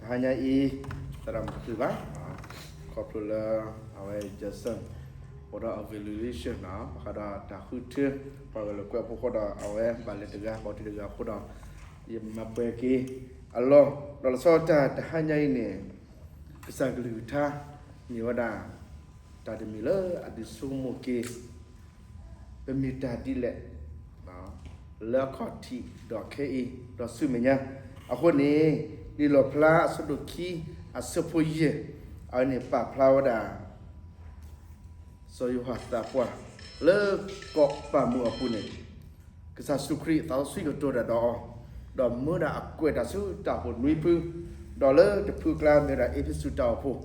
တဟါညါအံၤ သရၣ်မုၣ်တချုးဘၣ်, ခီဖျိလၢ အဝဲ Jackson အိၣ်ဒီး evaluation နီၤ, ဘၣ်ဃးဒီးတၢ်ဃုထၢ ပှၤဂဲၤလိာ်ကွဲအဖီခိၣ်ဒီး အဝဲဘၣ်လဲၤတဂၤ ပှၤတဂၤအဃိဒီး ယမၤပှဲၤက့ၤအလီၢ်, ဒီးလီၤဆီဒၣ်တၢ်တဟါညါအံၤန့ၣ် ကစၢ်ကလုၢ်ကထါ မ့ၢ်ဝဲဒၣ် တၢ်တမံၤလၢအဒုးဆိကမိၣ်က့ၤ ပမ့ၢ်တၢ်ဒ်လဲၣ် လၢအခီၣ်ထံးဒီးခဲအံၤ ဒီးဆူမဲာ်ညါ. အဃိန့ၣ် လံာ်လီၣ်ဖျါအဆၢဒိၣ်ခံ အဆၢဖိယဲၢ် အဝဲန့ၣ်ပာ်ဖျါဝဲဒၣ် စီၤယိၤဟၣ်သးပှၢ် လၢကီးပၢ်မုၢ်အပူၤန့ၣ် ကစၢ်ယ့ၣ်ၡူးခရံာ်သးစီဆှံကတိၤတၢ်ဒီးအီၤ, ဒီးမၢဒၣ်အကွဲးတၢ်ဆူတၢ်အိၣ်ဖှိၣ်နွံဖု, ဒီးလၢတဖုအကျါမ့ၢ်ဝဲဒၣ်အ့းဖ့းစူးတၢ်အိၣ်ဖှိၣ်,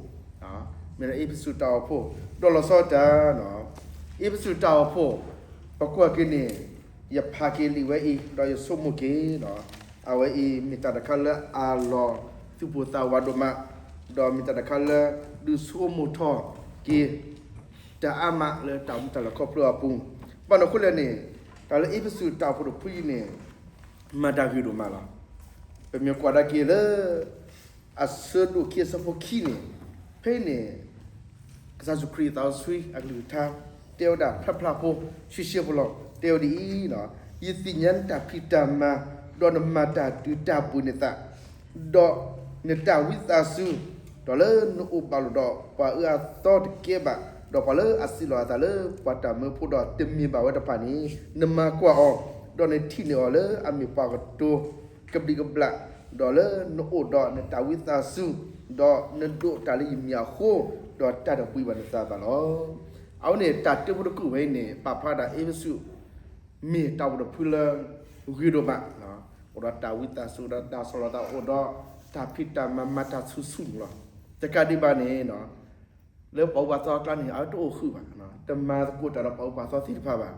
မ့ၢ်ဝဲဒၣ်အ့းဖ့းစူးတၢ်အိၣ်ဖှိၣ်, ဒီးလီၤဆီဒၣ်တၢ် အ့းဖ့းစူးတၢ်အိၣ်ဖှိၣ် ပကွၢ်က့ၤန့ၣ် ယဖးက့ၤလံာ်ဝဲအံၤ ဒီးယဆိကမိၣ်က့ၤ အဝဲအံၤမ့ၢ်တၢ်တခါလၢအလီၤသူၣ်ပိၢ်သးဝးဒိၣ်မး, ဒီးမ့ၢ်တၢ်တခါလၢဒုးဆိကမိၣ်ထီၣ်က့ၤ တၢ်အါမးလၢတၢ်အိၣ်မူတၢ်လဲၤခီဖျိအပူၤ, ဘၣ်မနုၤအဃိလဲၣ်န့ၣ် တၢ်လၢအ့းဖ့းစူးတၢ်အိၣ်ဖှိၣ်တဖုအံၤန့ၣ် မၤတၢ်ဂ့ၤဒိၣ်မးလီၤ. ပမ့ၢ်ကွၢ်ဒၣ်က့ၤလၢ အဆၢဒိၣ်ခံအဆၢဖိခံန့ၣ်, ဖဲအံၤန့ၣ် ကစၢ်ယ့ၣ်ၡူးခရံာ်သးစီဆှံအကလုၢ်ကထါ တဲဝဲဒၣ်ဖျါဖျါဖိ ရှဲရှဲဖိလီၤ. တဲဝဲဒ်အံၤ, ယသ့ၣ်ညါနတၢ်ဖံးတၢ်မၤ, ဒီးနမၤတၢ်ဒုးတၢ်ပှ့ၤနသး, ဒီးနတၢ်ဝံသးစူၤ, ဒီးလၢနအိၣ်ဘၣ်လိာ်ဒီးပှၤအၢအသီတကဲဘၣ်, ဒီးပှၤလၢအစံးလီၤအသးလၢပှၤတၢ်မၢဖိဒီးတမ့ၢ်ဘၣ်ဝဲတဖၣ်န့ၣ် နမၤကွၢ်အီၤ, ဒီးနထံၣ်န့ၢ်အီၤလၢအမ့ၢ်ပှၤကတိၤ ကဘျံးကဘျၣ်, ဒီးလၢနအိၣ်ဒီးနတၢ်ဝံသးစူၤ, ဒီးနဒိးတၢ်လၢယမံၤအဃိ, ဒီးတၢ်တဘှံးဘၣ်နသးဘၣ်လီၤ. အဝဲန့ၣ်တၢ်တဲဖိတကူာ်ဝဲအံၤန့ၣ် ပာ်ဖျါဒၣ်အ့းဖ့းစူး မ့ၢ်တၢ်အိၣ်ဖှိၣ်တဖုလၢ ဂ့ၤဒိၣ်မး, အိၣ်ဒီးတၢ်ဝံသးစူၤ ဒီးတၢ်ဆီၣ်လီၤသး အိၣ်ဒီးတၢ်ဖံးတၢ်မၤ မၤတၢ်ဆူၣ်ဆူၣ်န့ၣ်လီၤ. တကးဒံးဘၣ်န့ၣ် လၢပှၤအုၣ်ပှၤသီအကျါန့ၣ် အဝဲတအိၣ်ဃုာ်ဘၣ်, တမၤသကိးတၢ်ဒီးပှၤအုၣ်ပှၤသီသ့ၣ်တဖၣ်ဘၣ်.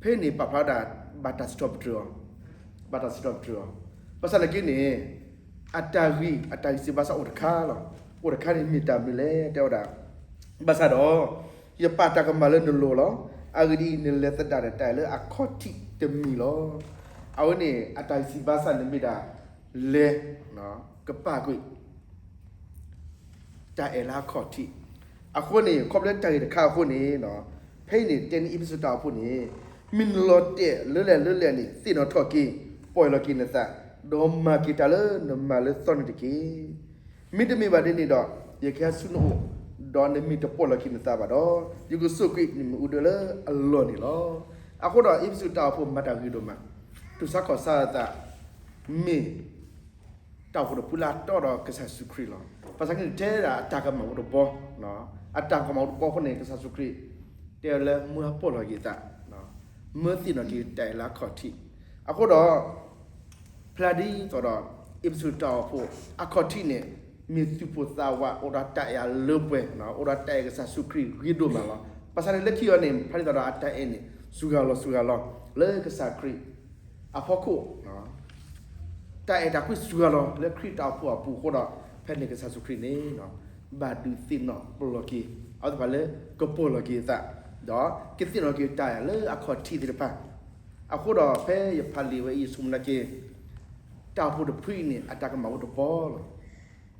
ဖဲန့ၣ်ပာ်ဖျါဒၣ် ဘၣ်တၢ်စံးထီၣ်ပတြၢၤအီၤ, ဘၣ်တၢ်စံးထီၣ်ပတြၢၤအီၤ, ဘၣ်ဆၣ်နာ်က့န့ၣ် အတၢ်ဂံၢ် အတၢ်ဂံၢ်စၢ်ဘါစၢ်အိၣ်တခါလီၤ. အိၣ်တခါန့ၣ်မ့ၢ်တၢ်မနုၤလဲၣ် တဲဝဲဒၣ်, ဘၣ်ဆၣ်ဒီး ယပာ်တၢ်ကမၣ်လၢနလိၤလီၤ. အဂ့ၢ်ဒ်အံၤ, နလဲၤသဒၣ်ဒီးတၢ်အဲၣ်လၢအခီၣ်ထံးတမံၤလီၤ. အဝဲန့ၣ် အတၢ်ဂံၢ်စၢ်ဘါစၢ်န့ၣ်မ့ၢ်ဒၣ် လဲၤ ကပာ်ကွံာ် တၢ်အဲၣ်လၢအခီၣ်ထံး. အဃိန့ၣ် ခီဖျိတၢ်ဂ့ၢ်တခါအဃိန့ၣ်, ဖဲအံၤန့ၣ် တဲန့ၢ်အ့းဖ့းစူးတၢ်အိၣ်ဖှိၣ်န့ၣ်, မ့ၢ်နလီၤတဲာ်လၢလဲၣ်လၢလဲၣ်န့ၣ် သ့ၣ်နီၣ်ထီၣ်က့ၤ, ပီၢ်ယၢ်လီၤက့ၤနသး, ဒီးမၤက့ၤတၢ်လၢနမၤလၢသီန့ၣ်တက့ၢ်. မ့တမ့ၢ်ဘၣ်ဒ်န့ၣ်ဒီး ယကဟဲဆူနအိၣ်, ဒီးနမ့ၢ်တပီၢ်လီၤက့ၤနသးဘၣ်ဒီး, ယကစိာ်ကွံာ်နမ့ၣ်အူဒၢလၢအလီၢ်န့ၣ်လီၤ. အဃိဒီးအ့းဖ့းစူးတၢ်အိၣ်ဖှိၣ်မၤတၢ်ဂ့ၤဒိၣ်မး, တူၢ်ဆါခီၣ်ဆါအသး, မ့ၢ် တၢ်အိၣ်ဖှိၣ်တဖုလၢအတီဒီးကစၢ်ယ့ၣ်ၡူးခရံာ်လီၤ. ဘၣ်ဆၣ်က့န့ၣ် ထဲဒၣ်အတၢ်ကမၣ်အိၣ်တဘီ, အတၢ်ကမၣ်အိၣ်တဘီအဃိန့ၣ် ကစၢ်ယ့ၣ်ၡူးခရံာ် တဲဝဲလၢမၢပီၢ်လီၤက့ၤသး, မၢသ့ၣ်နီၣ်က့ၤတၢ်အဲၣ်လၢအခီၣ်ထံး. အဃိဒီး ဖျါဒ်သိးဒီး အ့းဖ့းစူးတၢ်အိၣ်ဖှိၣ် အခီၣ်ထံးန့ၣ် မ့ၢ်သူၣ်ပိၢ်သးဝး အိၣ်ဒီးတၢ်အဲၣ်အလၢပှဲၤ, အိၣ်ဒီးတၢ်အဲၣ်ကစၢ်ယ့ၣ်ၡူးခရံာ်ဂ့ၤဒိၣ်မးလီၤ. ဘၣ်ဆၣ်န့ၣ်လၢခံအံၤန့ၣ် ဖျါဒ်သိးဒီးအတၢ်အဲၣ်န့ၣ် စှၤဂၤလီၤ စှၤဂၤလီၤ လၢကစၢ်ခရံာ်အဖီခိၣ် တၢ်အဲၣ်တၢ်ကွံစှၤဂၤလီၤလၢခရံာ်တၢ်အိၣ်ဖှိၣ်အပူၤအဃိဒီး ဖဲန့ၣ်ကစၢ်ယ့ၣ်ၡူးခရံာ်န့ၣ် ဘၣ်ဒုးသ့ၣ်နီၣ်ပလီၢ်က့ၤ အဝဲသ့ၣ်တဖၣ်လၢကပီၢ်လီၤက့ၤအသး, ဒီးကသ့ၣ်နီၣ်က့ၤတၢ်အဲၣ်လၢအခီၣ်ထံးသ့ၣ်တဖၣ်. အဃိဒီးဖဲယဖးလံာ်ဝဲအံၤ ယဆိကမိၣ်နာ်က့ တၢ်အိၣ်ဖှိၣ်တဖုအံၤန့ၣ် အတၢ်ကမၣ်အိၣ်တဘီလီၤ.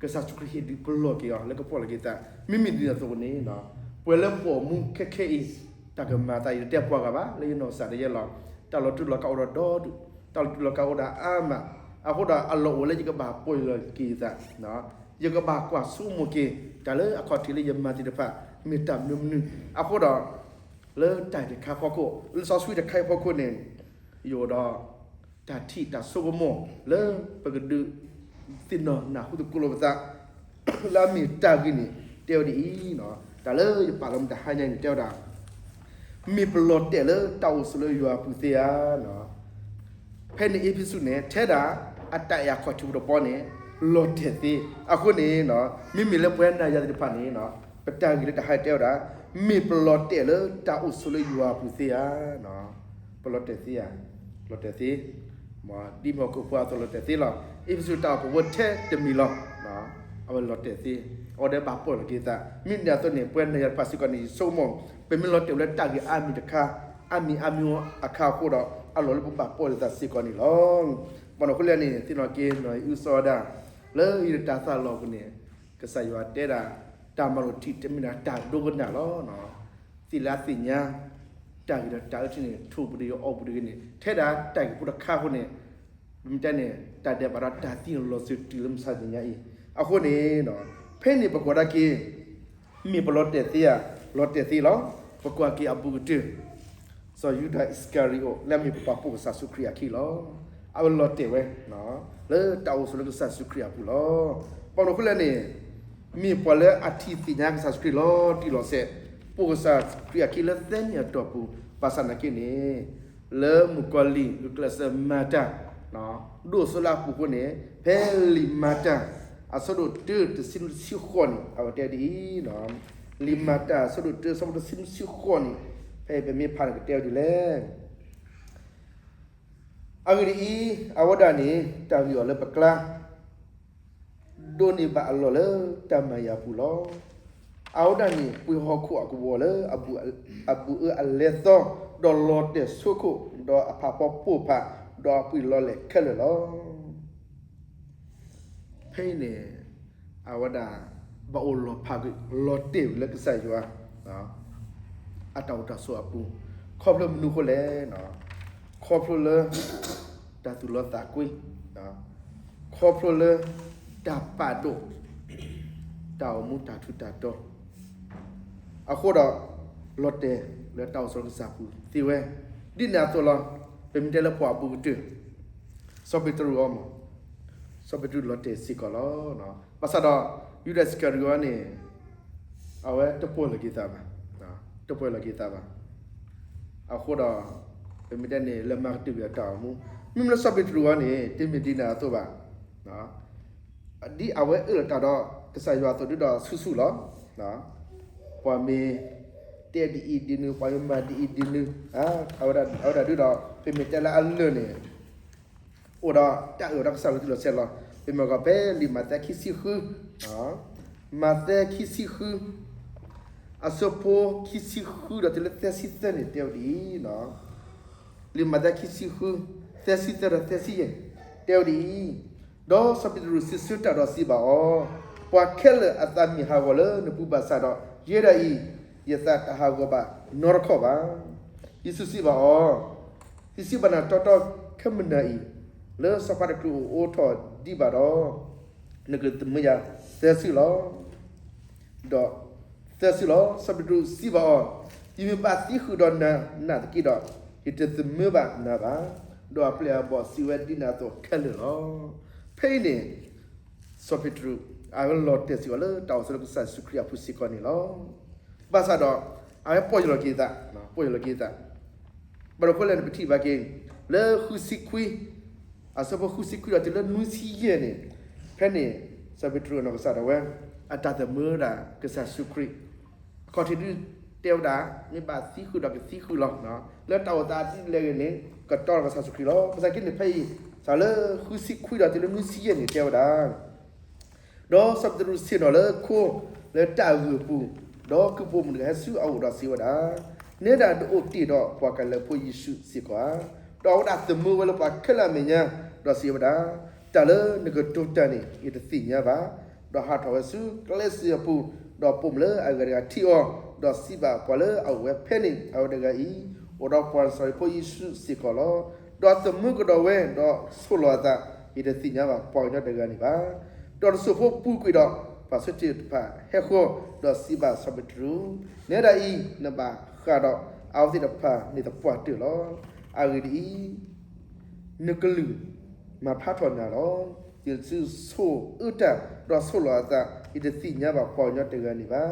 ကစၢ်ယ့ၣ်ၡူးခရံာ်ဟ့ၣ်ဒုးပလီၢ်က့ၤအီၤလၢကပီၢ်လီၤက့ၤအသး. မ့မ့ၢ်ဒ်န့ၣ်အသိးန့ၣ် ပှၤလၢပအိၣ်မူခဲခဲအံၤ တၢ်ကမၤအသး ယတတဲပှၤဂၤဘၣ် လၢယနီၢ်ကစၢ်ဒၣ်ယဲလီၤ. တၢ်လီၤတူာ်လီၤကာ်အိၣ်ဒီးဒီဒူၣ်, တၢ်လီၤတူာ်လီၤကာ်အိၣ်ဒီးအါမး, အဃိဒီးအလီၢ်အိၣ်လၢယကဘၣ်ပီၢ်လီၤက့ၤယသး, ယကဘၣ်ကွၢ်ဆိကမိၣ်က့ၤ တၢ်လၢအခီၣ်ထံးလၢယမၤသ့ၣ်တဖၣ် မ့ၢ်တၢ်မနုၤမနုၤ. အဃိဒီး လၢတၢ်တခါအဖီခိၣ်, လံာ်စီဆှံတခါအံၤအဖီခိၣ်န့ၣ် ယအိၣ်ဒီး တၢ်ထံၣ်တၢ်ဆိကမိၣ်လၢပကဒုးသ့ၣ်နီၣ်နၢ်ဟူသကိးလိာ်ပသး လၢအမ့ၢ်တၢ်ဂ့ၢ်န့ၣ် တဲဝဲဒ်အံၤ, တၢ်လၢယပာ်လီၤမ့ၢ်တၢ်ဟါညါန့ၣ် တဲဝဲဒၣ် မ့ၢ်ပလီၤတဲာ်လၢတၢ်အိၣ်ဆိးလၢယွၤအပူၤသ့ဧါ. ဖဲန့ၣ်အ့းဖ့းစူးန့ၣ် ထဲဒၣ်အတၢ်အဲၣ်အခီၣ်ထံးအိၣ်တဘီန့ၣ် လီၤတဲာ်သ့. အဃိန့ၣ် မ့မ့ၢ်လၢပဝဲနၤယၤသ့ၣ်တဖၣ်န့ၣ် ပတၢ်ဂ့ၢ်လၢတဟါအံၤတဲဝဲဒၣ် မ့ၢ်ပလီၤတဲာ်လၢတၢ်အိၣ်ဆိးလၢယွၤအပူၤသ့ဧါ. ပလီၤတဲာ်သ့ဧါ, လီၤတဲာ်သ့, ဒ်မ့ၢ်ဟီၣ်ခိၣ်ဖိအသိးလီၤတဲာ်သ့လီၤ. အ့းဖ့းစူးတၢ်အိၣ်ဖှိၣ်ဖိထဲတမံၤလီၤ. အဝဲလီၤတဲာ်သ့, အဝဲဒၣ်ဘၣ်ပီၢ်လီၤက့ၤသး. မ့ၢ်ဒ်န့ၣ်အသိးန့ၣ် ပဝဲနၤယၤတဖၣ်စ့ၢ်ကီးန့ၣ် ယဆိကမိၣ် ပမ့ၢ်လီၤတဲာ်ဝဲလၢတၢ်ဂ့ၢ်အါမံၤတခါ, အါမံၤအါမံၤအခါအဃိဒီး အလီၢ်လၢပဘၣ်ပီၢ်လီၤသးစ့ၢ်ကီးန့ၣ်လီၤ. ဘၣ်မနုၤအဃိလဲၣ်န့ၣ် သ့ၣ်နီၣ်က့ၤနီၢ်အံၣ်အုစီၤဝဲဒၣ် လၢယတၢ်သးလီၢ်ပူၤန့ၣ် ကစၢ်ယွၤတဲဒၣ် တၢ်မၤလိာ်ထံးတမ့ၢ်ဒၣ်တၢ်ဒိကနၣ်လီၤ. သ့ၣ်လၢအသ့ၣ်ညါ တၢ်ဂ့ၤဒီးတၢ်အၢထံန့ၣ် ထိၣ်ပူၤဒီးယအီၣ်ပူၤတဂ့ၤန့ၣ် ထဲဒၣ်တၢ်ဂ့ၢ်ဖိတခါအဃိန့ၣ် ပမ့ၢ်တဲန့ၣ် တၢ်ဒဲးဘးဒီးတၢ်သံန့ၣ်လီၤစၢၤတုၤလၢမုၢ်ဆါတနံၤညါအံၤ. အဃိန့ၣ် ဖဲန့ၣ်ပကွၢ်ဒၣ်က့ၤ မ့ၢ်ပလီၤတဲာ်သ့ဧါ, လီၤတဲာ်သ့လီၤ. ပကွၢ်က့ၤအဘူးကတၢၢ် စီၤယူဒၤအံးစကၤရံၤအိး လၢအမ့ၢ်ပပှၤပိာ်ကစၢ်ယ့ၣ်ၡူးခရံာ်အခံလီၤ. အဝဲလီၤတဲာ်ဝဲ လၢတၢ်အိၣ်ဆိးလၢကစၢ်ယ့ၣ်ၡူးခရံာ်အပူၤလီၤ. ဘၣ်မနုၤအဃိလဲၣ်န့ၣ် မ့ၢ်ပှၤလၢအထံၣ်သ့ၣ်ညါကစၢ်ယ့ၣ်ၡူးခရံာ်လီၤတံၢ်လီၤဆဲး, ပိာ်ကစၢ်ခရံာ်အခံလၢသၢနံၣ်အတီၢ်ပူၤ, ဘၣ်ဆၣ်နာ်က့န့ၣ် လၢမုၣ်ကီၤလံၢ်အကျဲးစၢးမၤတၢ် ဒိၣ်စိလၢအပူၤအဃိန့ၣ် ဖဲလံာ်မၤတၢ် အဆၢဒိၣ်တၢ တဆံနွံ တဆံဃိးန့ၣ် အဝဲတဲဒ်အံၤ, လံာ်မၤတၢ် အဆၢဒိၣ်တၢ အဆၢဖိတဆံနွံ တဆံဃိးန့ၣ် ဖဲအံၤပမ့ၢ်ဖးန့ၣ်ကတဲဝဲဒ်လဲၣ်. အဂ့ၢ်ဒ်အံၤ, အဝဲဒၣ်န့ၣ် တၢ်ဂံၢ်အီၤလၢပကျါ ဒိးန့ၢ်ဘၣ်အလီၢ်လၢတၢ်မၤယၤအပူၤလီၤ. အဝဲဒၣ်န့ၣ် ပှ့ၤဟီၣ်ခိၣ်အကဝီၤလၢ အဘူးအအၢအလဲသီ, ဒီးလီၤတဲာ်ဆိခိၣ်, ဒီးအဖးဖီပိာ်ဖး, ဒီးအပှ့ၤလီၤလဲာ်ခဲလၢာ်လီၤ. ဖဲအံၤန့ၣ် အဝဲဒၣ် ဘၣ်အိၣ်လီၤဖးကွံာ် လီၤတဲာ်ဝဲလၢကစၢ်ယွၤ အတၢ်အိၣ်တၢ်ဆိးအပူၤ, ခီဖျိမနုၤအဃိလဲၣ်, ခီဖျိလၢ တၢ်သူၣ်လီသးကွံ, ခီဖျိလၢ တၢ်ပာ်ဒိၣ် တၢ်အိၣ်မူတၢ်ထူးတၢ်တီၤ အဃိဒီး လီၤတဲာ်လၢတၢ်အိၣ်ဆိးကစၢ်ပူၤသ့ဝဲ, ဒ်န့ၣ်အသိးလီၤ. ပမ့ၢ်တဲလၢပှၤအဘူးကတၢၢ် စီၤပ့းတရူးအီၤမး, စီၤပ့းတရူးလီၤတဲာ်စ့ၢ်ကီးလီၤ. ဘၣ်ဆၣ်ဒီး ယူဒၤအံးစကၤရံၤအိးန့ၣ် အဝဲတပီၢ်ယၢ်လီၤက့ၤသးဘၣ်, တပီၢ်ယၢ်လီၤက့ၤသးဘၣ်. အဃိဒီး ပမ့ၢ်တဲန့ၣ် လဲၤမၤကတၢၢ်ကွံာ်အတၢ်အိၣ်မူ, မ့မ့ၢ်လၢစီၤပ့းတရူးအံၤန့ၣ် တမ့ၢ်ဒ်န့ၣ်အသိးဘၣ်. ဒ်အဝဲအၢၣ်လီၤတၢ်ဒီး ကစၢ်ယွၤအသိးဒုဒီးဆူၣ်ဆူၣ်လီၤ. ပှၤမ့ၢ်တဲဒ်အံၤဒ်နုၤ, ပှၤမ့ၢ်မၤဒ်အံၤဒ်နုၤ, အဝဲဒၣ်ဒုဒီး ပမ့ၢ်တဲလၢအလၢာ်န့ၣ် အိၣ်ဒီးတၢ်အၢၣ်ဒီးကစၢ်လီၤတံၢ်လီၤဆဲးလီၤ. ပမ့ၢ်ကွၢ်ဖဲလံာ်မးသဲခံဆံဃု, မးသဲခံဆံဃု အဆၢဖိခံဆံဃုဒီးတုၤလၢသၢဆံသၢန့ၣ် တဲဝဲဒ်အံၤ, လံာ်မးသဲခံဆံဃု သၢဆံသၢဒီးသၢဆံယဲၢ် တဲဝဲဒ်အံၤ, ဒီးစီၤပ့းတရူးစံးဆၢတၢ်ဒီးစံးဘၣ်အီၤ, ပှၤခဲလၢာ်အသးမ့ၢ်ဟးဂီၤလၢနပူၤဘၣ်ဆၣ်ဒီး ယဲဒၣ်အံၤ ယသးတဟးဂီၤဘၣ်နီတခီၣ်ဘၣ်. ယ့ၣ်ၡူးစံးဘၣ်အီၤ, ယစံးဘၣ်နၤတီတီ ခဲမုၢ်နၤအံၤ လၢစီၤပၤတချုးအိၣ်အိးထီၣ်ဒံးဘၣ်ဒီး နကသမၢယၤသၢစုလီၤ. ဒီးသၢစုလီၤ. စီၤပ့းတရူးစံးဘၣ်အီၤ, ယမ့ၢ်ဘၣ်သံဃုာ်ဒီးနၤနာ်သက့ဒီး, ယတသမၢဘၣ်နၤဘၣ်. ဒီးအပျဲၢ်အဘီၣ်စံးဝဲဒ်န့ၣ်အသိးခဲလၢာ်လီၤ. ဖဲအံၤန့ၣ် စီၤပ့းတရူး အဝဲလီၤတဲာ်စ့ၢ်ကီးလၢတၢ်အိၣ်ဆိးလၢကစၢ်ယ့ၣ်ၡူးခရံာ်အပူၤစ့ၢ်ကီးန့ၣ်လီၤ. ဘၣ်ဆၣ်ဒီး အဝဲပီၢ်ယၢ်လီၤက့ၤသး, ပီၢ်ယၢ်လီၤက့ၤသး ဘၣ်မနုၤအဃိလဲၣ်န့ၣ် ပထံၣ်ဘၣ်က့ၤ လၢဃုဆံခွံ, အဆၢဖိဃုဆံခွံဒီးတုၤလၢနွံဆံယဲၢ်န့ၣ်, ဖဲန့ၣ် စီၤပ့းတရူးအနီၢ်ကစၢ်ဒၣ်ဝဲ အတၢ်သမၢဝဲဒၣ်ကစၢ်ယ့ၣ်ၡူးခရံာ်, အခီၣ်ထံးဒုတဲဝဲဒၣ် မ့ၢ်ဘၣ်သံဃုာ်ဒီးကသံဃုာ်လီၤ. လၢတၢ်အိၣ်သးဒ်လဲၣ်ဂ့ၤန့ၣ် ကတီၤလီၤကစၢ်ယ့ၣ်ၡူးခရံာ်လီၤ. ဘၣ်ဆၣ်က့န့ၣ် ဖဲအံၤ စးလၢဃုဆံခွံဒီးတုၤလၢနွံဆံယဲၢ်န့ၣ် တဲဝဲဒၣ် ဒီးစီၤပ့းတရူးဆ့ၣ်နီၤလၢခိ လၢတၢ်အဂုၤအပူၤ, ဒီးကုၢ်ပိာ်မုၣ်တဂၤဟဲဆူအအိၣ်ဒီးစံးဝဲဒၣ်, နဲဒၣ်ဒုးအိၣ်တ့ၢ်ဒီးပှၤကၤလံၤဖိယ့ၣ်ၡူးစ့ၢ်ကီးဧါ. ဒီးအဝဲဒၣ်သမၢဝဲလၢပှၤခဲလၢာ်အမဲာ်ညါ, ဒီးစံးဝဲဒၣ်, တၢ်လၢနကတိၤတၢ်န့ၣ် ယတသ့ၣ်ညါဘၣ်. ဒီးဟးထီၣ်ဝဲဆူကျဲစၢၤအပူၤ, ဒီးပိာ်မုၣ်လၢအဂၤတဂၤထံၣ်အီၤ, ဒီးစံးဘၣ်ပှၤလၢအအိၣ်ဝဲဖဲန့ၣ်, အဝဲတဂၤအံၤ အိၣ်ဒီးပှၤနစၤရ့းဖိယ့ၣ်ၡူးစ့ၢ်ကီးလီၤ. ဒီးသမၢကဒီးဝဲ, ဒီးဆိၣ်လီၤအသး, ယတသ့ၣ်ညါဘၣ်ပှၤကညီတဂၤန့ၣ်ဘၣ်. ဒီးတစိၢ်ဖိပူၤကွံာ်ဒီး, ပှၤဆၢထၢၣ်တဖၣ်ဟဲဃီ, ဒီးစံးဘၣ်စီၤပ့းတရူး, နဲဒၣ်အံၤနဘၣ်ဃးဒီးအဝဲသ့ၣ်တဖၣ်န့ၣ်သပှၢ်တၢၢ်လီၤ. အဂ့ၢ်ဒ်အံၤ, နကလုၢ်မၤဖျါထီၣ်နၤလီၤ. ယတဆိၣ်အၢတၢ်, ဒီးဆိၣ်လီၤအသး, ယတသ့ၣ်ညါဘၣ်ပှၤကညီတဂၤန့ၣ်ဘၣ်.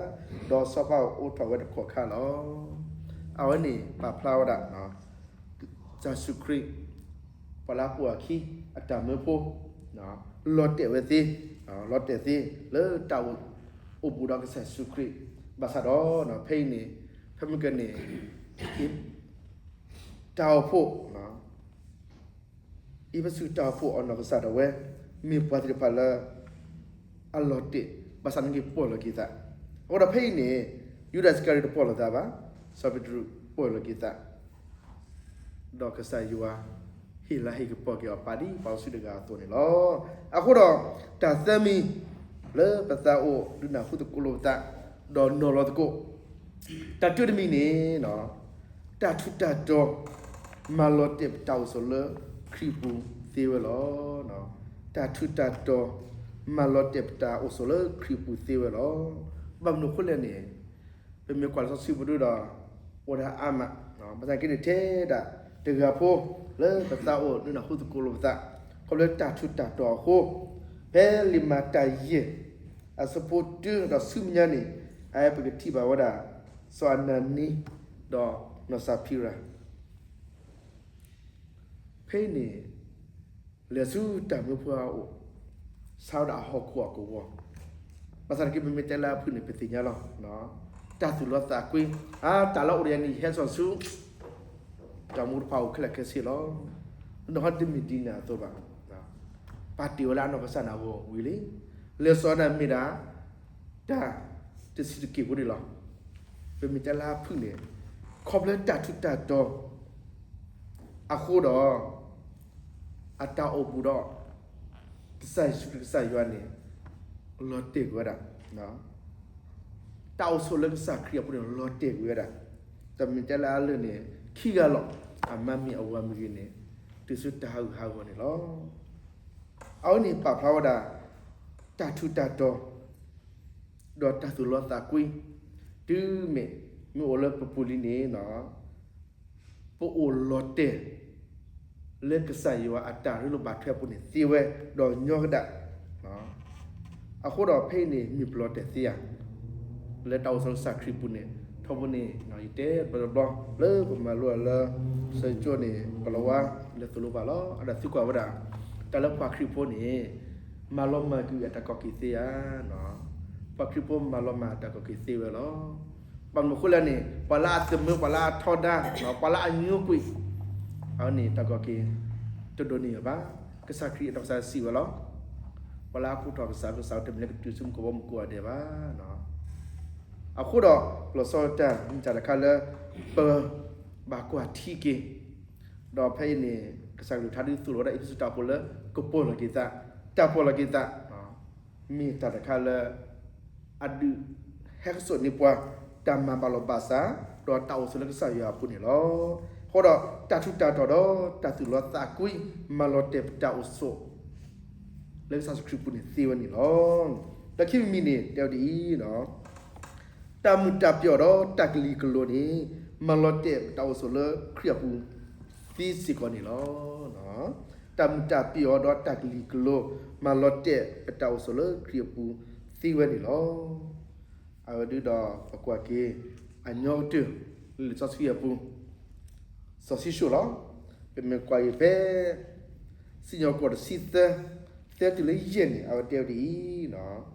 ဒီးစီၤပၤအိးထီၣ်ဝဲတကီၢ်ခါလီၤ. အဝဲန့ၣ်ပာ်ဖျါဝဲဒၣ် ကစၢ်ယ့ၣ်ၡူးခရံာ် ပှၤလၢအပိာ်အခံ အတၢ်မၢဖိ လီၤတဲာ်ဝဲသ့, လီၤတဲာ်သ့ လၢတၢ်အိၣ်ဘူးဒီးကစၢ်ယ့ၣ်ၡူးခရံာ်, ဘၣ်ဆၣ်ဒီး ဖဲအံၤန့ၣ် ဖဲမုၢ်ကန့ၣ် တၢ်အိၣ်ဖှိၣ် အံၤပစူၢ်တၢ်အိၣ်ဖှိၣ်အနီၢ်ကစၢ်ဒၣ်ဝဲ မ့ၢ်ပှၤသ့ၣ်တဖၣ်လၢ အလီၤတဲာ် ဘၣ်ဆၣ်နာ်က့ပီၢ်ယၢ်လီၤက့ၤသး, အဃိဒီးဖဲအံၤန့ၣ် ယူဒၤအံၣ်စကၤရံၤတပီၢ်ယၢ်လီၤသးဘၣ်, စီၤပ့းတရူးပီၢ်ယၢ်လီၤက့ၤသး, ဒီးကစၢ်ယွၤ ဟ့ၣ်လၤဟ့ၣ်ကပီၤက့ၤအီၤပာ်ဒ်ပှၤစီဆှံတဂၤအသိးန့ၣ်လီၤ. အဃိဒီး တၢ်သၢမံၤလၢပသးအိၣ်ဒုးနၢ်ဟူသကိးလိာ်ပသး ဒီးနီၤလီၤသကိး တၢ်တၢတမံၤန့ၣ် တၢ်ထူးတၢ်တီၤ မၤလီၤတဲာ်ပတၢ်အိၣ်ဆိးလၢခရံာ်ပူၤသ့ဝဲလီၤ. တၢ်ထူးတၢ်တီၤ မၤလီၤတဲာ်ပတၢ်အိၣ်ဆိးလၢခရံာ်ပူၤသ့ဝဲလီၤ. ဘၣ်မနုၤအဃိလဲၣ်န့ၣ် ပမ့ၢ်ကွၢ်လံာ်စီဆှံပူၤဒၣ်ဒီး အိၣ်ဒၣ်အါမး, ဘၣ်ဆၣ်က့န့ၣ်ထဲဒၣ်တဂၤဖိ လၢပသးအိၣ်ဒုးနၢ်ဟူသကိးလိာ်ပသး ခီဖျိတၢ်ထူးတၢ်တီၤအဃိ, ဖဲလံာ်မၤတၢ်ယဲၢ် အဆၢဖိတၢဒီးဆူမဲာ်ညါန့ၣ် အပကထံၣ်ဘၣ်ဝဲဒၣ် စီၤအနၤနံ ဒီးနီၢ်စဖံရၤ ဖဲအံၤန့ၣ် လဲၤဆူတၢ်မၢဖိအအိၣ်, ဆါဝဲဒၣ်အဟီၣ်ခိၣ်အကဝီၤ, ဘၣ်ဆၣ်တက့ၢ် ပမ့ၢ်တဲလၢအဖုၣ်န့ၣ် ပသ့ၣ်ညါလီၤ. တၢ်သူၣ်လီသးကွံ, အတၢ်လၢအိၣ်ဒီးယၤန့ၣ် ယဟဲစိာ်ဆူ တၢ်မူတဖၣ်အိၣ်ခဲလၢာ်ခဲဆ့လီၤ. နီၢ်ဟီဒ်မ့ၢ်ဒ်န့ၣ်အသိးဘၣ်, ပာ်တ့ၢ်ဝဲလၢအနီၢ်ကစၢ်န့ၣ်အဂီၢ်ဝံၤလံ. လဲၤစိာ်န့ၣ်မ့ၢ်ဒၣ် တၢ်တဆံးတက့ၢ်ဖိန့ၣ်လီၤ. ပမ့ၢ်တဲလၢအဖုၣ်န့ၣ် ခီဖျိတၢ်ထူးတၢ်တီၤ အဃိဒီး အတၢ်အိၣ်ဘူးဒီး ကစၢ်ယ့ၣ်ၡူးခရံာ်ကစၢ်ယွၤန့ၣ် လီၤတဲာ်ကွံာ်ဝဲဒၣ်, တၢ်အိၣ်ဆိးလၢကစၢ်ခရံာ်အပူၤန့ၣ် လီၤတဲာ်ကွံာ်ဝဲဒၣ်, တမ့ၢ်တဲလၢအလၢၢ်န့ၣ် ခံဂၤလီၤ. အမါမ့ၢ်ဂ့ၤ အဝၤမ့ၢ်ဂ့ၤန့ၣ် တုၤဆူတၢ်ဟးဂူာ်ဟးဂီၤန့ၣ်လီၤ. အဝဲန့ၣ်ပာ်ဖျါဝဲဒၣ် တၢ်ထူးတၢ်တီၤ ဒီးတၢ်သူၣ်လီသးကွံ, တုၤမ့ၢ် မ့ၢ်အိၣ်လၢပပူၤလံန့ၣ် ပအိၣ်လီၤတဲာ် လၢကစၢ်ယွၤအတၢ်ရ့လိာ်ဘၣ်ထွဲအပူၤန့ၣ်သ့ဝဲ ဒီးညီကဒၣ်, အဃိဒီးဖဲအံၤန့ၣ် မ့ၢ်ပလီၤတဲာ်သ့ဧါ လၢတၢ်အိၣ်ဆိးလၢကစၢ်ခရံာ်ပူၤန့ၣ်, ထီဘိန့ၣ် ယတဲတဘျီတဘျီ လၢပမၤလိအီၤလၢ စီၤယိၤကိၣ်န့ၣ် ကလီၤဝါ လဲၤသိၣ်လိပှၤလီၤ. အဒီးသံကွၢ်ဝဲဒၣ် တၢ်လၢပှၤခရံာ်ဖိန့ၣ် မၤလီၤမၢ်ကွံာ်အတၢ်ကိးက့ၤသ့ဧါ. ပှၤခရံာ်ဖိမၤလီၤမၢ်အတၢ်ကိးက့ၤသ့ဝဲလီၤ. ဘၣ်မနုၤအဃိလဲၣ်န့ၣ် ပှၤလၢအသမၢ ပှၤလၢအထီဒါ ပှၤလၢအညိကွံာ် အဝဲန့ၣ်တၢ်ကိးက့ၤ တဒိးန့ၢ်ဘၣ်. ကစၢ်ခရံာ်အနီၢ်ကစၢ်စံးဝဲလီၤ. ပှၤလၢအကိးထီၣ်ကစၢ် ကစၢ်တမ့ၢ်လၢကတုၤဆူမူခိၣ်ဘီမုၢ်ကိးဂၤဒဲးဘၣ်. အဃိဒီး လီၤဆီဒၣ်တၢ် မ့ၢ်တၢ်တခါလၢ ပဘၣ်ကွၢ်ထံက့ၤ, ဒီးဖဲအံၤန့ၣ် ကစၢ်ကလုၢ်ကထါဒုးသိၣ်လိဝဲဒၣ် အ့းဖ့းစူးတၢ်အိၣ်ဖှိၣ်လၢ ကပီၢ်လီၤက့ၤသး, တၢ်ပီၢ်လီၤက့ၤသး မ့ၢ်တၢ်တခါလၢ အဒုးဟဲကစိာ်န့ၢ်ပှၤ တၢ်မၤဘၣ်လိာ်ဘၣ်စး ဒီးတၢ်အိၣ်ဆိးလၢကစၢ်ယွၤအပူၤန့ၣ်လီၤ. အဃိဒီးတၢ်ထူးတၢ်တီၤဒီးတၢ်သူၣ်လီသးကွံ မၤလီၤတဲာ်ပတၢ်အိၣ်ဆိး လၢကစၢ်ယ့ၣ်ၡူးခရံာ်ပူၤန့ၣ်သ့ဝဲန့ၣ်လီၤ. ဒီးခံမံၤန့ၣ် တဲဝဲဒ်အံၤ, တၢ်မုာ်တၢ်ပျီၣ်ဒီးတၢ်ကလံၤကလိၤန့ၣ် မၤလီၤတဲာ်ပတၢ်အိၣ်ဆိးလၢခရံာ်အပူၤသ့စ့ၢ်ကီးန့ၣ်လီၤ. တၢ်မုာ်တၢ်ပျီၣ်ဒီးတၢ်ကလံၤကလိၤ မၤလီၤတဲာ်ပတၢ်အိၣ်ဆိးလၢခရံာ်အပူၤသ့ဝဲန့ၣ်လီၤ. အဝဲဒုးဒီးပကွၢ်က့ၤ အညီကတၢၢ် လၢလံာ်စီဆှံအပူၤ စီၤၡံၣ်ၡိၣ်လီၤ. ပမ့ၢ်ကွၢ်က့ၤဖဲ စံၣ်ညီၣ်ကွီၢ်တဆံသၢ သၢတုၤလၢယဲၢ်န့ၣ် အဝဲတဲဝဲဒ်အံၤ,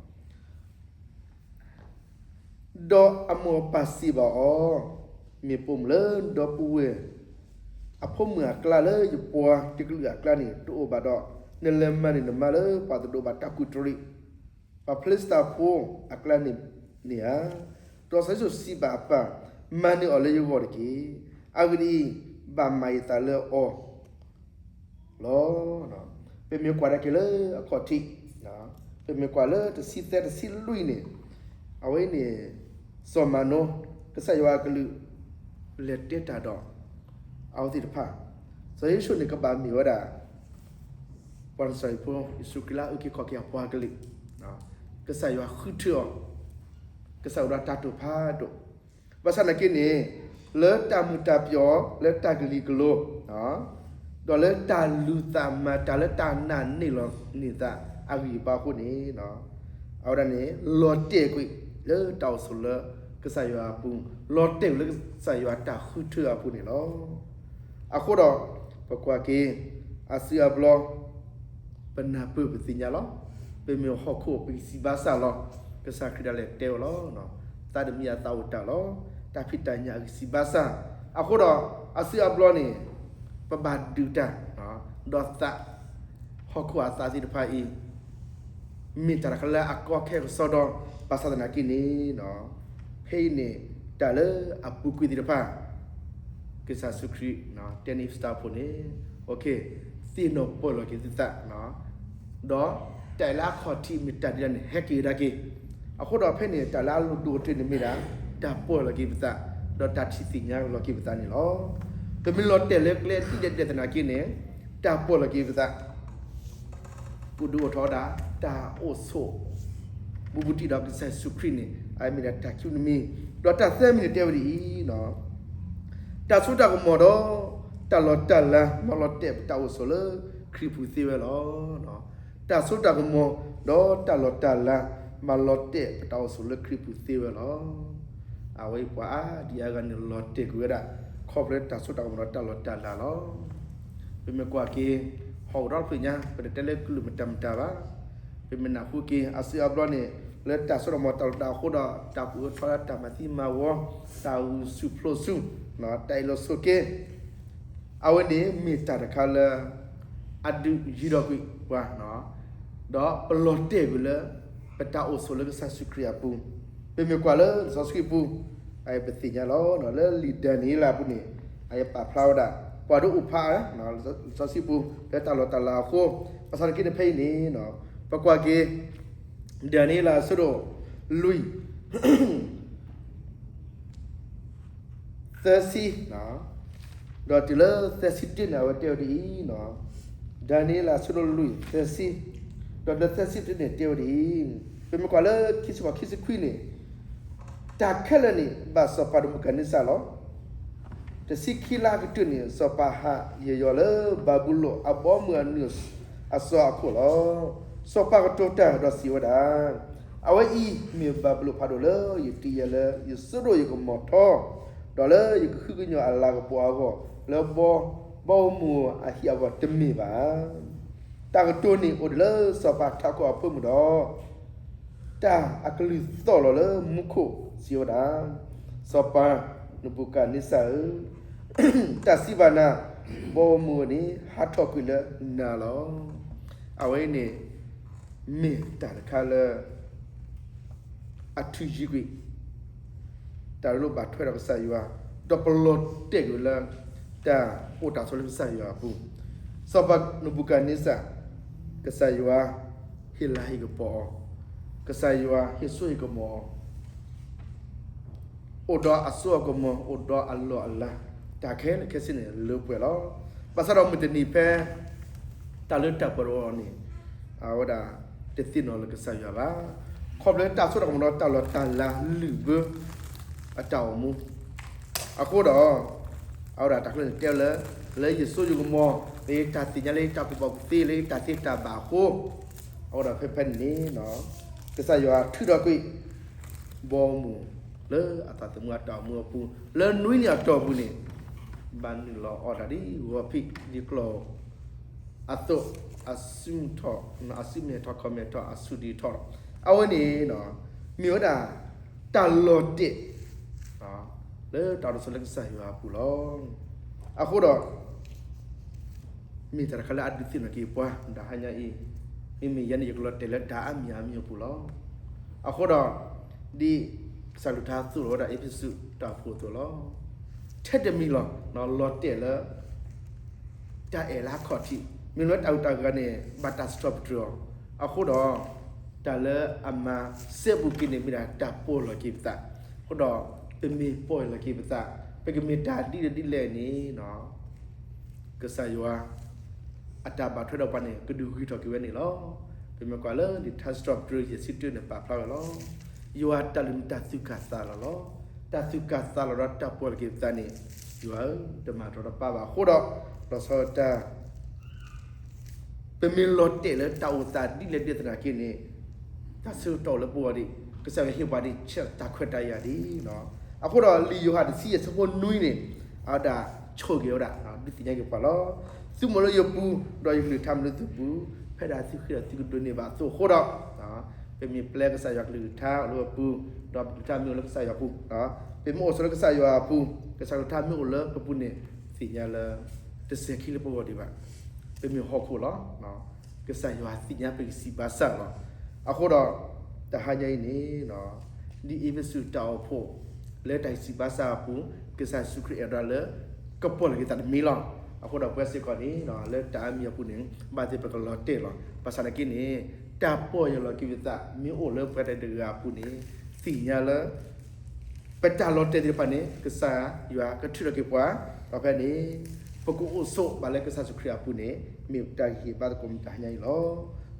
ဒီးအမိၢ်အပၢ်စံးဘၣ်အီၤ, မ့ၢ်ပိာ်မုၣ်လၢဒီပုၢ်ဝဲၢ် အဖိမုၣ်အကျါလၢယပှၤတကလုာ်အကျါန့ၣ် တအိၣ်ဘၣ်ဒီး နလဲၤမၤန့ၢ်နမါလၢပှၤတဒိးဘၣ်တၢ်ကူၣ်တရံး ပှၤဖလ့ၡသးဖိအကျါန့ၣ်ဧါ. ဒီးစီၤၡံၣ်ၡိၣ်စံးဘၣ်အပၢ်, မၤန့ၢ်အီၤလၢယဂီၢ်တက့ၢ်. အဂ့ၢ်ဒ်အံၤ, ဘၣ်မၤယသးလၢအီၤ လီၤ. ပမ့ၢ်ကွၢ်ဒၣ်က့ၤလၢအခီၣ်ထံး, ပမ့ၢ်ကွၢ်လၢတဆံသၢတဆံလွံၢ်န့ၣ်, အဝဲအံၤန့ၣ် စီၤမၤနိ ကစၢ်ယွၤအကလုၢ် လဲၤတဲတၢ်ဒီး အဝဲသ့ၣ်တဖၣ်, စီၤၡံၣ်ၡိၣ်န့ၣ် ကဘၣ်မ့ၢ်ဝဲဒၣ် ပှၤနၤစၤရ့းဖိ ယ့ၣ်ၡူးခရံာ်လၢအအုၣ်က့ၤခီၣ်က့ၤအပှၤကလုာ်, ကစၢ်ယွၤဃုထၢအီၤ, ကစၢ်အိၣ်ဒီးတၢ်တိာ်ဖးဒိၣ်, ဘၣ်ဆၣ်နာ်က့န့ၣ် လၢတၢ်မုာ်တၢ်ပျီၣ် လၢတၢ်ကလံၤကလိၤ ဒီးလၢတၢ်လူၤသးမၤတၢ်လၢတၢ်နာ်န့ၢ်လီၤန့ၢ်သးအဂံၢ်အဘါအဃိန့ၣ်, အဝဲဒၣ်န့ၣ် လီၤတဲာ်ကွံာ်လၢတၢ်အိၣ်ဆိးလၢကစၢ်ယွၤအပူၤ, လီၤတဲာ်ကွံာ်လၢကစၢ်ယွၤတၢ်ဃုထၢအပူၤန့ၣ်လီၤ. အဃိဒီး ပကွၢ်က့ၤ အစုအဘျီ ပနၢ်ပၢၢ်ပသ့ၣ်ညါလီၤ. ပမ့ၢ်ဟီၣ်ခိၣ်ပဂံၢ်စၢ်ဘါစၢ်လီၤ. ကစၢ်ခရံာ်ဒၣ်လဲာ်တဲဝဲလီၤ. သးတမံအသးအိၣ်တၢ်လီၤ. တၢ်ဖံးတၢ်ညၣ်အဂံၢ်စၢ်ဘါစၢ်, အဃိဒီး အစုအဘျီန့ၣ် ပဘၣ်ဒုးတၢ် ဒီးသး ဟီၣ်ခိၣ်အသးသ့ၣ်တဖၣ်အံၤ မ့ၢ်တၢ်တခါလၢအကီခဲကစီဒီ ဘၣ်ဆၣ်သနာ်က့န့ၣ် ဖဲအံၤန့ၣ် တၢ်လၢအပူၤကွံာ်သ့ၣ်တဖၣ် ကစၢ်ယ့ၣ်ၡူးခရံာ် တဲန့ၢ်အ့းဖ့းစူးဖိန့ၣ် သ့ၣ်နီၣ်ပီၢ်လီၤက့ၤသုသး, ဒီးတၢ်အဲၣ်လၢအခီၣ်ထံးမ့ၢ်တၢ်ဒ်လဲၣ်န့ၣ် ဟဲက့ၤကဒါက့ၤ. အဃိဒီးဖဲန့ၣ် တၢ်လၢအလိၣ်ဒိၣ်ကတၢၢ်န့ၣ်မ့ၢ်ဒၣ် တၢ်ပီၢ်လီၤက့ၤပသး, ဒီးတၢ်ထံၣ်သ့ၣ်ညါလီၤက့ၤပသးန့ၣ်လီၤ. ပမ့ၢ်လီၤတဲာ်လၢကျဲဒ်လဲၣ်ဒ်လဲၣ်သနာ်က့န့ၣ် တၢ်ပီၢ်လီၤက့ၤပသး အိၣ်ဒုးအိၣ်ထီၣ်ဝဲဒၣ် တၢ်အိၣ်ဆိး ဘူးဘူးတံၢ်ဒီးကစၢ်ယ့ၣ်ၡူးခရံာ်န့ၣ် အမ့ၢ်ဒၣ်တၢ်ခံမံၤတမံၤ, ဒီးတၢ်သၢမံၤန့ၣ်တဲဝဲဒ်အံၤ, တၢ်စိတၢ်ကမီၤဒီး တၢ်လီၤတၢ်လၤ မၤလီၤတဲာ်ပတၢ်အိၣ်ဆိးလၢခရံာ်ပူၤသ့ဝဲလီၤ. တၢ်စိတၢ်ကမီၤ ဒီးတၢ်လီၤတၢ်လၤ မၤလီၤတဲာ်ပတၢ်အိၣ်ဆိးလၢခရံာ်ပူၤသ့ဝဲလီၤ. အဝဲအံၤပှၤအါဒံအါဂၤန့ၣ်လီၤတဲာ်ကွံာ်ဝဲဒၣ် ခီဖျိတၢ်စိတၢ်ကမီၤဒီးတၢ်လီၤတၢ်လၤလီၤ. ပမ့ၢ်ကွၢ်က့ၤ ဟီၣ်ကဝီၤဒီတဖျၢၣ်ညါ ပတတဲလၢကလုာ်မတၤမတၤဘၣ်. ပမ့ၢ်နၢ်ဟူက့ၤ အစုအဘျီန့ၣ် လၢတၢ်စိတၢ်ကမီၤတၢ်လီၤတၢ်လၤအဃိဒီး တၢ်ကူၣ်အၢထီဒါ တၢ်မၤသံမၤဝီ တၢ်ဂုာ်ဆူၣ်ပျိဆူၣ် တၢ်အ့ၣ်လိာ်ဆိးက့ အဝဲန့ၣ်မ့ၢ်တၢ်တခါလၢ အဒုးယံၤထီၣ်ကွံာ်ပှၤ, ဒီးပလီၤတဲာ်ကွံာ်လၢ ပတၢ်အိၣ်ဆိးလၢကစၢ်ယ့ၣ်ၡူးခရံာ်အပူၤ, ပမ့ၢ်ကွၢ်လၢလံာ်စီဆှံပူၤ ပသ့ၣ်ညါလီၤ. လၢလံာ်ဒၤနံးယ့လးအပူၤန့ၣ် အပာ်ဖျါဝဲဒၣ် ပှၤဒိးအိၣ်ဖျါ လံာ်စီဆှံပူၤ လၢတၢ်လီၤတၢ်လၤအဃိ, ဘၣ်ဆၣ်သနာ်က့န့ၣ်ဖဲအံၤန့ၣ် ပကွၢ်က့ၤ ဒၤနံးယ့လးအဆၢဒိၣ်လွံၢ် သၢဆံ, ဒီးတုၤလၢသၢဆံတၢန့ၣ် အဝဲတဲဝဲဒ်အံၤ, ဒၤနံးယ့လးအဆၢဒိၣ်လွံၢ်သၢဆံ, ဒီးတုၤလၢသၢဆံတၢန့ၣ်တဲဝဲဒ်အံၤ, ပမ့ၢ်ကွၢ်လၢခံဆံဘၣ်ခံဆံခွံန့ၣ်, တၢ်ခဲလၢာ်န့ၣ် ဘၣ်စီၤပၤနဘူၤခၣ်နံစၢ်လီၤ. တဆံခံလါအကတၢၢ်န့ၣ် စီၤပၤဟးယယီၤလၢဘၤဘူလိၣ်အဘီအမုၢ်အနုာ်အစီအခိၣ်လီၤ. စီၤပၤကတိၤတၢ်ဒီးစံးဝဲဒၣ်, အဝဲအံၤမ့ၢ်ဘၤဘူလိၣ်ဖးဒိၣ်လၢယတံၤယၤလၢယစိဒိၣ်ယကမီၤထီ, ဒီးလၢယကဃုကညီၤအလၤကပီၤအဂီၢ် လၢဘီဘီအမုၢ်အဟံၣ်အဂီၢ်တမ့ၢ်ဘၣ်. တၢ်ကတိၤန့ၣ်အိၣ်ဒံးလၢစီၤပၤထးခိၣ်အဖၢမုၢ်ဒီး တၢ်အကလုၢ်သီၣ်လီၤလၢမူခိၣ်စံးဝဲဒၣ်, စီၤပၤနဘူၤခၣ်နံစၢ်ဧၢ, တၢ်စံးဘၣ်နၤ, ဘီမုၢ်န့ၣ်ဟးထီၣ်ကွံာ်လၢနၤလီၤ. အဝဲအံၤန့ၣ် မ့ၢ်တၢ်တခါလၢ အထုးယံၤကွံာ် တၢ်ရ့လိာ်ဘၣ်ထွဲဒီးကစၢ်ယွၤ, ဒီးပလီၤတဲာ်ကွံာ်လၢ တၢ်အိၣ်တၢ်ဆိးလၢကစၢ်ယွၤအပူၤ, စီၤပၤနဘူၤခၣ်နံစၢ်, ကစၢ်ယွၤဟ့ၣ်လၤဟ့ၣ်ကပီၤအီၤ, ကစၢ်ယွၤဟ့ၣ်စိဟ့ၣ်ကမီၤအီၤ အိၣ်ဒီးအစိအကမီၤ အိၣ်ဒီးအလီၢ်အလၤ, တၢ်ခဲလၢာ်ခဲဆ့န့ၣ်လၢပှဲၤလီၤ. ဘၣ်ဆၣ်ဒီးမုၢ်တနံၤဖဲ တၢ်လၢတၢ်ပှၤတဝီန့ၣ် အဝဲဒၣ်တသ့ၣ်နီၣ်လၢကစၢ်ယွၤဘၣ်. ခီဖျိတၢ်စိတၢ်ကမီၤဒီးတၢ်လီၤတၢ်လၤလုၢ်ဘၢ အတၢ်အိၣ်မူ အဃိဒီး အဝဲဒၣ်တၢ်ခဲလၢာ်န့ၣ်တဲဝဲလၢ လၢယစိယကမီၤ လၢယတၢ်သ့ၣ်ညါ လၢယတၢ်ကူၣ်ဘၣ်ကူၣ်သ့ လၢယတၢ်သ့တၢ်ဘၣ်အဃိ, အဃိဒီးဖဲဖဲန့ၣ်န့ၣ် ကစၢ်ယွၤထုးထီၣ်ကွံာ် ဘီမုၢ်လၢအသးသမူအတၢ်အိၣ်မူအပူၤ လၢနွံနံၣ်အတီၢ်ပူၤန့ၣ် ဘၣ်နုာ်လီၤအီၣ်တၢ်ဒ်ဂီၤဖံးဒ်ကျီၢ် အသိး အစုမုၢ်ထီၣ် အစုမုၢ်ထီၣ် ခီမ့ၢ်ထီၣ် အစုဒံးထီၣ် အဝဲန့ၣ် မ့ၢ်ဝဲဒၣ် တၢ်လီၤတဲာ် လၢတၢ်အိၣ်တၢ်ဆိးလၢကစၢ်ယွၤအပူၤလီၤ. အဃိဒီး မ့ၢ်တၢ်တခါလၢအဒုးသ့ၣ်နီၣ်က့ၤပှၤ တဟါညါအံၤ, မ့မ့ၢ်ယဲန့ၣ် ယကလီၤတဲာ်လၢတၢ်အါမံၤအါမံၤအပူၤလီၤ. အဃိဒီး ဒ်ကစၢ်ကလုၢ်ကထါသိၣ်လီၤဝဲဒၣ် အ့းဖ့းစူးတၢ်အိၣ်ဖှိၣ်အသိးလီၤ. ထဲတမံၤလီၤ လီၤတဲာ်လၢ တၢ်အဲၣ်လၢအခီၣ်ထံး မ့ၢ်လၢတၢ်ဟူးတၢ်ဂဲၤန့ၣ် ဘၣ်တၢ်စံးထီၣ်ပတြၢၤအီၤ, အဃိဒီး တၢ်လၢအမၤစဲဘူးက့ၤန့ၣ် မ့ၢ်ဒၣ်တၢ်ပီၢ်လီၤက့ၤပသး, အဃိဒီး ပမ့ၢ်ပီၢ်လီၤက့ၤပသး ပကမ့ၢ်တၢ်ဒ်လဲၣ်ဒ်လဲၣ်န့ၣ် ကစၢ်ယွၤ အတၢ်ဘၣ်ထွဲဒီးပှၤန့ၣ် ကဒုးဂုာ်ထီၣ်က့ၤဝဲန့ၣ်လီၤ. ပမ့ၢ်ကွၢ်လၢလံာ်ထါစံးထီၣ်ပတြၢၤ ယဲၢ်ဆံတၢန့ၣ် ပာ်ဖျါဝဲလီၤ. ယွၤအတၢ်လုၢ်န့ၣ် တၢ်သူၣ်ကၢ်သးလီၤလီၤ. တၢ်သူၣ်ကၢ်သးလီၤဒီးတၢ်ပီၢ်လီၤက့ၤပသးန့ၣ် ယွၤဧၢ, တမၤတရီတပါဘၣ်. အဃိဒီး လီၤဆီဒၣ်တၢ် ပမ့ၢ်လီၤတဲာ်လၢတၢ်အိၣ်သးဒ်လဲၣ်ဒ်လဲၣ်သနာ်က့န့ၣ် တၢ်ဆၢကတီၢ်အိၣ်လၢပဂီၢ်ဒံး, ကစၢ်ယွၤဟ့ၣ်ပှၤဒံး ဆဲးတၢ်ခွဲးတၢ်ယာ်ဒံး. အဃိဒီးလံာ်ယိၤဟၣ်တဆံယဲၢ်ဆၢဖိနွံန့ၣ် အဝဲဒၣ်ဆိၣ်ဂ့ၤဝဲဒၣ် ဒုးသ့ၣ်ညါက့ၤပှၤလီၤ. သုမ့ၢ်အိၣ်လၢယပူၤ ဒီးယကလုၢ်ကထါမ့ၢ်အိၣ်လၢသုပူၤ, ဖဲဒၣ်သုဃ့ဒီးသုကဒိးန့ၢ်ဘၣ်အသိးအဃိဒီး ပမ့ၢ်ပျဲကစၢ်ယွၤကလုၢ်ကထါအိၣ်လၢပပူၤ, ဒီးကလုၢ်ကထါမ့ၢ်အိၣ်လၢကစၢ်ယွၤပူၤ, ပမ့ၢ်အိၣ်ဆိးလၢကစၢ်ယွၤအပူၤ, ကစၢ်ကလုၢ်ကထါမ့ၢ်အိၣ်လၢပပူၤန့ၣ် သ့ၣ်ညါလၢ တစဲၤခံလၢပဂီၢ်ဒံးဘၣ်. ပမ့ၢ်ဟီၣ်ခိၣ်လီၤ. ကစၢ်ယွၤသ့ၣ်ညါပကစံးဘၣ်ဆၣ်လီၤ. အဃိဒီး တဟါညါအံၤန့ၣ် ဒ်အ့းဖ့းစူးတၢ်အိၣ်ဖှိၣ် လၢတၢ်စံးဘၣ်ဆၣ်အပူၤ ကစၢ်ယ့ၣ်ၡူးခရံာ်အဲၣ်ဒိးလၢ ကပီၢ်လီၤက့ၤသးတမံၤလီၤ. အဃိဒီးပဝဲစ့ၢ်ကီးန့ၣ် လၢတၢ်အါမံၤအပူၤန့ၣ် ဘၣ်သ့ၣ်ပကလီၤတဲာ်လီၤ. ဘၣ်ဆၣ်နာ်က့န့ၣ် တၢ်ပီၢ်ယၢ်လီၤက့ၤပသး မ့ၢ်အိၣ်လၢပှၤတဂၤအပူၤန့ၣ် သ့ၣ်ညါလၢ ပတၢ်လီၤတဲာ်သ့ၣ်တဖၣ်န့ၣ် ကစၢ်ယွၤကထုးထီၣ်က့ၤပှၤ, ဒီးဖဲန့ၣ် ပကအိၣ်ဆိးဘၣ်လၢကစၢ်ယ့ၣ်ၡူးခရံာ်အပူၤန့ၣ် မ့ၢ်တၢ်ဂံၢ်ဘါသကိးမတၤညါအံၤလီၤ.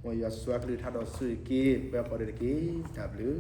မ်ယွၤဆိၣ်ဂ့ၤအကလုၢ်ကထါဒီးဆိၣ်ဂ့ၤက့ၤ ပဝဲကိးဂၤဒဲးတက့ၢ်. တၢ်ဘျုး